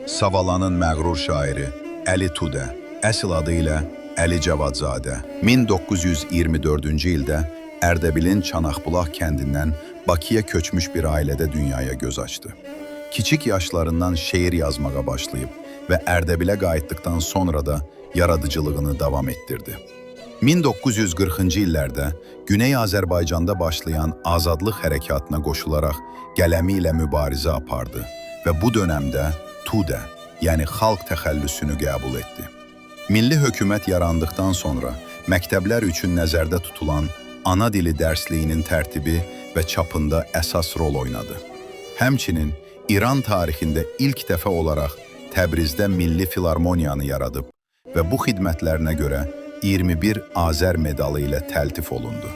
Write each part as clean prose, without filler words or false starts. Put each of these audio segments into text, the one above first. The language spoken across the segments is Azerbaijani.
Savalanın məğrur şairi Əli Tudə, əsl adı ilə Əli Cavadzadə, 1924-cü ildə Ərdəbilin Çanaqbulaq kəndindən Bakıya köçmüş bir ailədə dünyaya göz açdı. Kiçik yaşlarından şeir yazmağa başlayıb və Ərdəbilə qayıtdıqdan sonra da yaradıcılığını davam etdirdi. 1940-cı illərdə Güney Azərbaycanda başlayan azadlıq hərəkatına qoşularaq qələmi ilə mübarizə apardı və bu dönəmdə Tudə, yəni xalq təxəllüsünü qəbul etdi. Milli hökumət yarandıqdan sonra məktəblər üçün nəzərdə tutulan ana dili dərsliyinin tərtibi və çapında əsas rol oynadı. Həmçinin İran tarixində ilk dəfə olaraq Təbrizdə Milli Filarmoniyanı yaradıb və bu xidmətlərinə görə 21 Azər medalı ilə təltif olundu.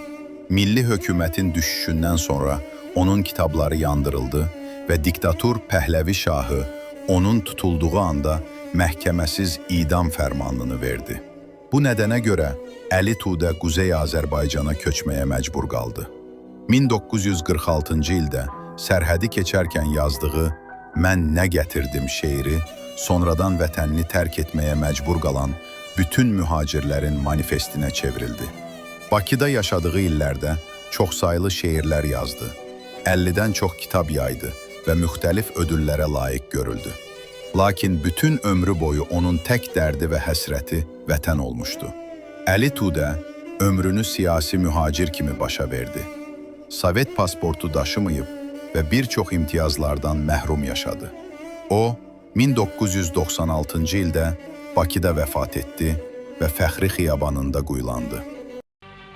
Milli hökumətin düşüşündən sonra onun kitabları yandırıldı və diktator Pəhləvi şahı onun tutulduğu anda məhkəməsiz idam fərmanını verdi. Bu nədənə görə Əli Tudə Quzey Azərbaycana köçməyə məcbur qaldı. 1946-cı ildə sərhədi keçərkən yazdığı "Mən nə gətirdim" şeiri sonradan vətənini tərk etməyə məcbur qalan bütün mühacirlərin manifestinə çevrildi. Bakıda yaşadığı illərdə çoxsaylı şeirlər yazdı, 50-dən çox kitab yaydı və müxtəlif ödüllərə layiq görüldü. Lakin bütün ömrü boyu onun tək dərdi və həsrəti vətən olmuşdu. Əli Tudə ömrünü siyasi mühacir kimi başa verdi. Sovet pasportu daşımayıb və bir çox imtiyazlardan məhrum yaşadı. O, 1996-cı ildə Bakıda vəfat etdi və Fəxri xiyabanında quyulandı.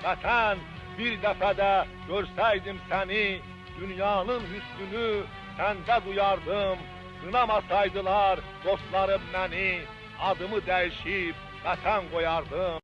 Vətən, bir dəfə də görsəydim səni, dünyanın hüsnünü səndə duyardım. Qınamasaydılar dostlarım məni, adımı dəyişib vətən qoyardım.